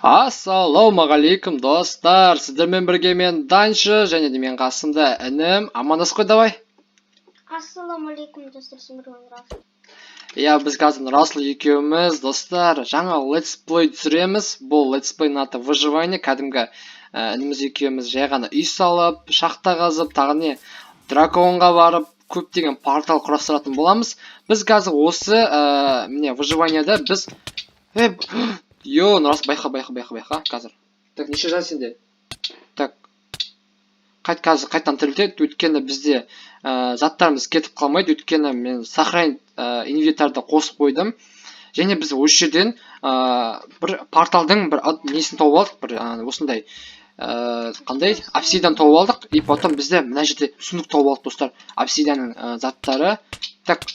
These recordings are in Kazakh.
Ассалаумағалейкум, достар! Сіздермен бірге мен, Даншы, және де менің қасымда інім. Амандасып қой, давай. Ассалаумағалейкум, достар, сіздермен Нұрасыл. Иә, біз қазір Нұрасыл екеуміз, достар, жаңа летсплей түсіреміз. Бұл летсплейдің аты «Выживание». Кәдімгі ініміз екеуміз жай ғана үй салып, шахта қазып, тағы не, драконға барып, көптеген портал құрастыратын боламыз. Біз қазір осы міне, выживанияда біз йо, Нұрасыл, байқа, байқа, байқа, байқа қазір. Так, неше жан сенде? Так, қайт, қазір қайтадан тірілтеді, өйткені бізде заттарымыз кетіп қалмайды, өйткені мен сохранить инвентарды қосып қойдым. Және біз осы жерден бір порталдың бір несін тауып алдық, бір осындай қандай обсидиан тауып алдық. И потом бізде мына жерде сундук тауып алдық, достар, обсидианның заттары. Так,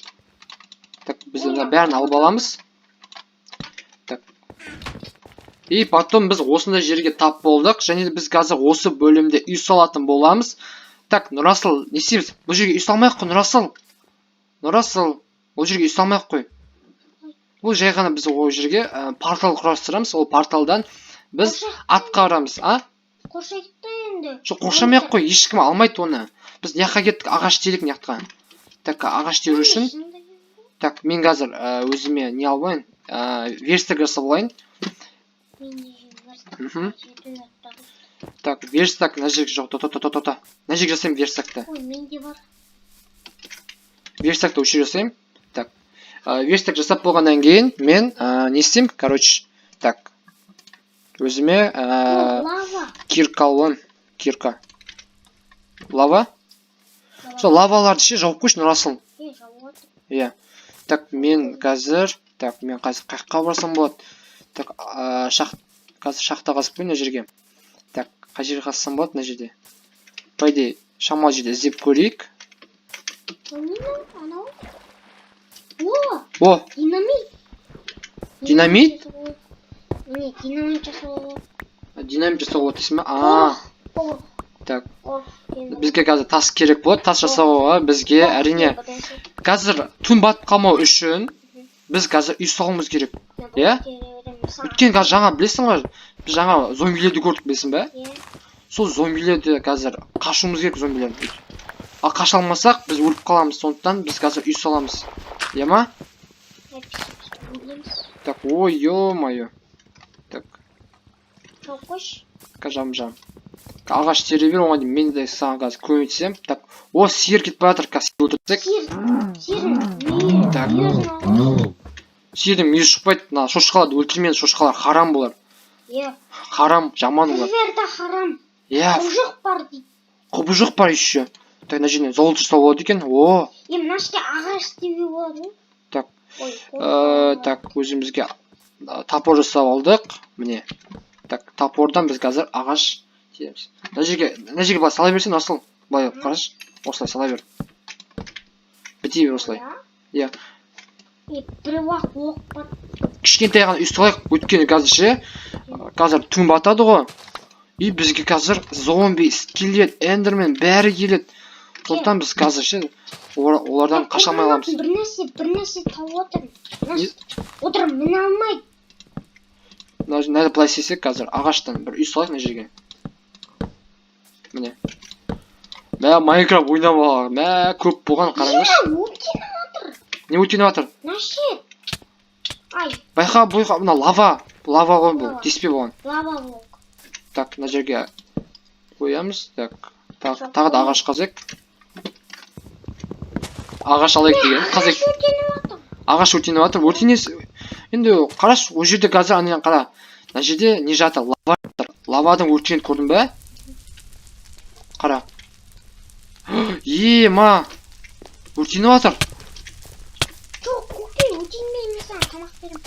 так, біз мына бәрін алып аламыз. Так, и потом біз осындай жерге тап болдық және де біз қазір осы бөлімде үй салатын боламыз. Так, Нұрасыл, не істейміз? Бұл жерге үй салмай ақ қой, Нұрасыл. Нұрасыл, бұл жерге үй салмай ақ қой. Бұл жай ғана біз ол жерге портал құрастырамыз. Ол порталдан біз атқа барамыз, а? Қоршайық та енді. Жоқ, қоршамай ақ қой, ешкім алмайды оны. Біз мына жаққа кеттік, ағаш терейік мына жаққа. Так, ағаш теру үшін, так, мен қазір өзіме не алып алайын, верстак жасап алайын. Так, верстак мына жерге, жоқ, то, то, то, то, то, мына жерге жасаймын верстакты. Ой, менде бар. Верстакты осы жерге жасаймын. Так, верстак жасап болғаннан кейін мен не істеймін, короче? Так, өзіме Лава. кирка алып аламын, кирка. Лава, сол лаваларды ше, жауып қойшы, Нұрасыл. Е, жауып отыр. Иә. Так, мен қазір, так, мен қазір қай жаққа барсам болады? Так, қазір шахта қазып қояйын мына жерге. Так, қай жерге қазсам болады мына жерде? По идее, шамалы жерде іздеп көрейік. Ол не мынау? Анау? О, О, динамит. Динамит? Міне, динамит жасауға болады. Динамит жасауға болады дейсің ба? А, Порох. так. Порох. Динамит. Бізге қазір тас керек болады. Тас жасауға бізге, әрине, қазір түн батып қалмау үшін біз қазір үй салуымыз керек. Иә? Өйткені қазір жаңа, білесің ғой, біз жаңа зомбилерді көрдік, білесің бе? Иә. Сол зомбилерді қазір қашуымыз керек, зомбилерден. Ал қаша алмасақ, біз өліп қаламыз. Сондықтан біз қазір үй саламыз. Иә ма? Өлеміз. Так, ой, ё-моё. Так, Жауып қойшы. Жам жам. Ағаш тере бер, оған дейін мен де саған қазір көмектесемін. Так, о, сиыр кетіп бара жатыр, қазір сиыр өлтірсек. Сиыр. Сиырдың Так. мүйізін алып. Сиырдың мүйізі шықпайды, мына шошқаларды өлтірме, шошқалар харам болар. Иә. Харам, жаман олар. Қыздар да харам. Иә, Құбыжық бар дейді. құбыжық бар еще. Так, мына жерден золото жасауға болады екен. О, Е, мына жерде ағаш істеуге болады ғой. Так. Ой, Так, өзімізге топор жасап алдық. Міне. Так, топордан біз қазір ағаш тереміз. Мына жерге былай сала берсең, Асыл. Былай қарашы. Осылай сала бер. Біте бер осылай. Иә. Е, бір уақ оқ бар. Кішкентай ғана үй салайық, өйткені қазір ше, қазір түн батады ғой. И бізге қазір зомби, скелет, эндермен бәрі келеді. Сондықтан біз қазір ше, олардан қаша алмай қаламыз. Бір нәрсе тауып отырмын. Мына Отыр, міне алмайды. Мына былай істесек, қазір ағаштан бір үй салайық мына жерге. Міне. Мә, Майнкрафт ойнап алған. Мә, көп болған, қараңдаршы. Е, өртеніп жатыр. Не өртеніп жатыр? Мына жер. Ай, Байқа, байқа, мына лава. Лава ғой бұл, Лава. Теспе бұған. Лава волк. Так, мына жерге қоямыз. Так, тағы да ағаш қазайық. Ағаш алайық деген, қазайық. Ағаш өртеніп жатыр. Ағаш өртеніп жатыр. Өртенес. Енді қарашы, ол жерде қазір ана қара. Мына жерде не жатыр? Лава жатыр. Лавадан өртенеді, көрдің бе? Қара. Е, ма. Өртеніп жатыр. Жоқ, көке, өртенбей, мен саған тамақ беремін.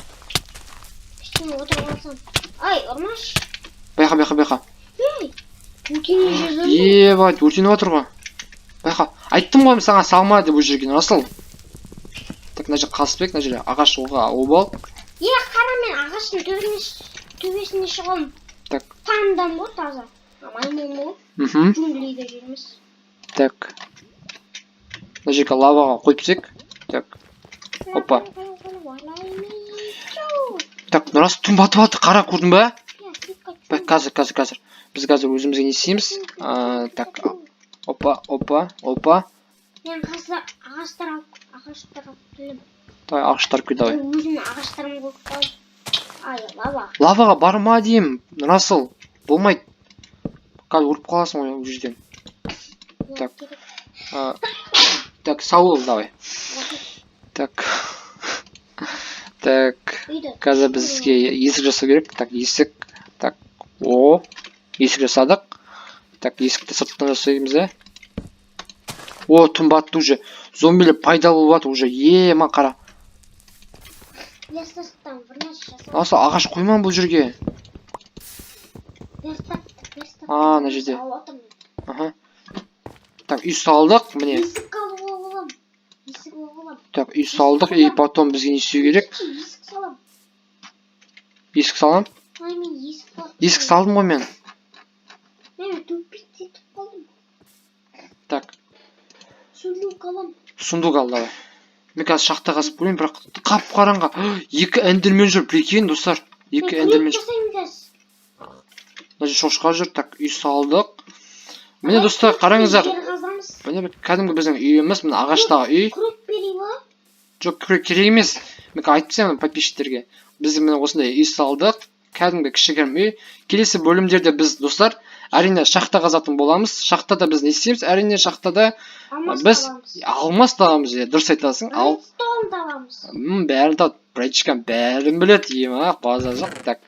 Кішкене отырып алсам. Ай, ұрмашы. Байқа, байқа, байқа. Ей, өртене жаздым. Ебать, өртеніп жатыр ғой. Байқа. Айттым ғой мен саған, салма деп ол жерге, Расыл. Так, мына жерге қазып, мына жерге ағаш оға обал. Е, қара, мен ағаштың төбесіне шығамын. Так. Пандам ғой таза. А, маймыл ғой. Джунглиде жүрміз. Так. Мына жерге лаваға қойып тастайық. Так. Опа. Так, Нұрас, түн батып жатыр, қара, көрдің ба? Иә. Қазір, қазір, қазір. Біз қазір өзімізге не істейміз? Так, опа, опа, опа. Мен қазір ағаштар алып келемін. Давай, ағаштар кел, давай. Өзімнің ағаштарым қойып қойдым. Ай, лава. Лаваға барма деймін, Расыл, болмайды. Қазір өліп қаласың ғой ол жерден. Так. Керек. Так, сау бол, давай. Рахмет. Так, так. Үйді. Қазір бізге есік жасау керек. Так, есік. Так, о, есік жасадық. Так, есікті сырттан жасаймыз да. О, түн батты уже. Зомбилер пайда болып жатыр уже. Е, мына қара. Верстактан бір нәрсе жасап. Осы ағаш қойман бұл жерге. Верстак, верстак. А, мына жерде. Алып отырмын. Аха. Так, үй салдық, міне. Есік алып аламын. Есік алып аламын. Так, үй салдық, и потом бізге не істеу керек? Есік салам. Есік салам. Ай, мен есік салып. Есік салдым ғой мен. Мен тупить етіп қалдым. Так, Сундук алам. Сундук ал, давай. Мен қазір шахта қазып көрейін, бірақ қап қараңғы. Екі эндермен жүр, прикинь, достар. Екі Мен эндермен күрек жүр. жасаймын қазір. Мына жерде шошқа жүр. Так, үй салдық. Міне, достар, қараңыздар. Жер қазамыз. Міне, бір кәдімгі біздің үйіміз, міне, ағаштағы үй. Күрек берейін ба? Жоқ, күрек керек емес. Мен айтып тастаймын подписчиктерге. Біз міне осындай үй салдық. Кәдімгі кішігірім үй. Келесі бөлімдерде біз, достар, әрине, шахта қазатын боламыз. Шахтада біз не істейміз? Әрине, шахтада Алмас біз табамыз. Алмас табамыз, иә, дұрыс айтасың. Ал Редстоун табамыз. Бәрін таб, братишкам бәрін біледі. Ема, базар жоқ. Так,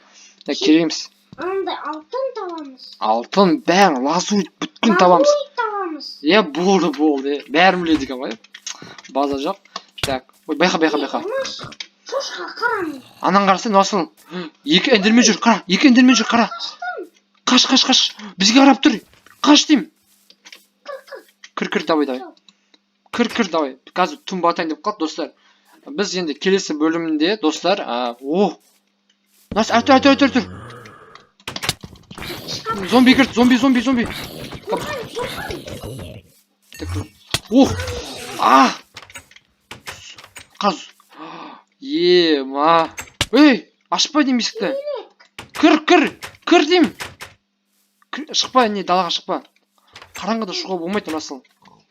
так, керек емес. Андай алтын табамыз. Алтын, бәрін, лазурит, бүткіл табамыз. Лазурит табамыз. Иә, болды, болды. Бәрін біледі екен ғой. Базар жоқ. Так, ой, байқа, байқа, байқа. Алмас, шошқа қарамын. Анан қарасаң, Расыл, екі эндермен жүр, қара, екі эндермен жүр, қара. Қаш, қаш, қаш. Бізге қарап тұр. Қаш деймін. Кір, кір, давай, давай. Кір, кір, давай. Қазір түн батайын деп қалды, достар. Біз енді келесі бөлімінде, достар, о. Нас, Артур, Артур, Артур, Артур. Зомби кірді, зомби, зомби, зомби. Так, о! А! Қаз. Ема. Ей, ашпа деймін есікті. Кір, кір, кір деймін. Кір, шықпа, не, далаға шықпа. Қараңғыда шығуға болмайды, Расыл.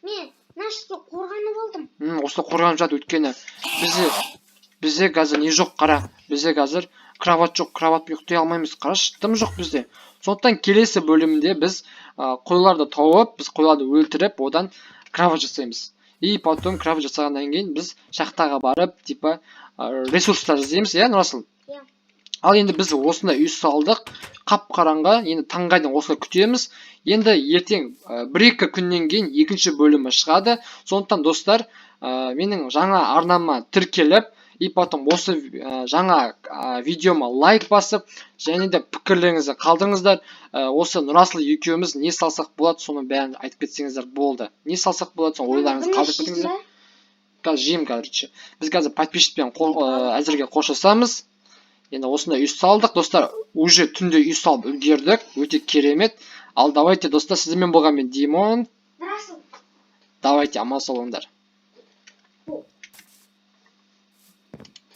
Мен мына жерде қорғанып алдым. Осылай қорғанып жатыр, өйткені бізде қазір не жоқ, қара. Бізде қазір кровать жоқ, кроватьпен ұйықтай алмаймыз. Қарашы, дым жоқ бізде. Сондықтан келесі бөлімінде біз қойларды тауып, біз қойларды өлтіріп, одан кровать жасаймыз. И потом кровать жасағаннан кейін біз шахтаға барып, типа, ресурстар іздейміз, иә, Нұрасыл? Иә. Ал енді біз осындай үй салдық, қап қараңғы, енді таңға дейін осылай күтеміз. Енді ертең 1-2 күннен кейін екінші бөлімі шығады. Сондықтан, достар, менің жаңа арнама тіркеліп, и потом осы жаңа видеома лайк басып, және де пікірлеріңізді қалдырыңыздар. Осы Нұрасыл екеуміз не салсақ болады, соның бәрін айтып кетсеңіздер болды. Не салсақ болады, соны ойларыңызды қалдырып кетіңіздер. Қазір жеймін, короче. Біз қазір подписчикпен әзірге қоштасамыз. Енді осындай үй салдық, достар. Уже түнде үй салып үлгердік. Өте керемет. Ал давайте, достар, сіздермен болған мен, Димон. Расыл. Давайте, аман сау болыңдар.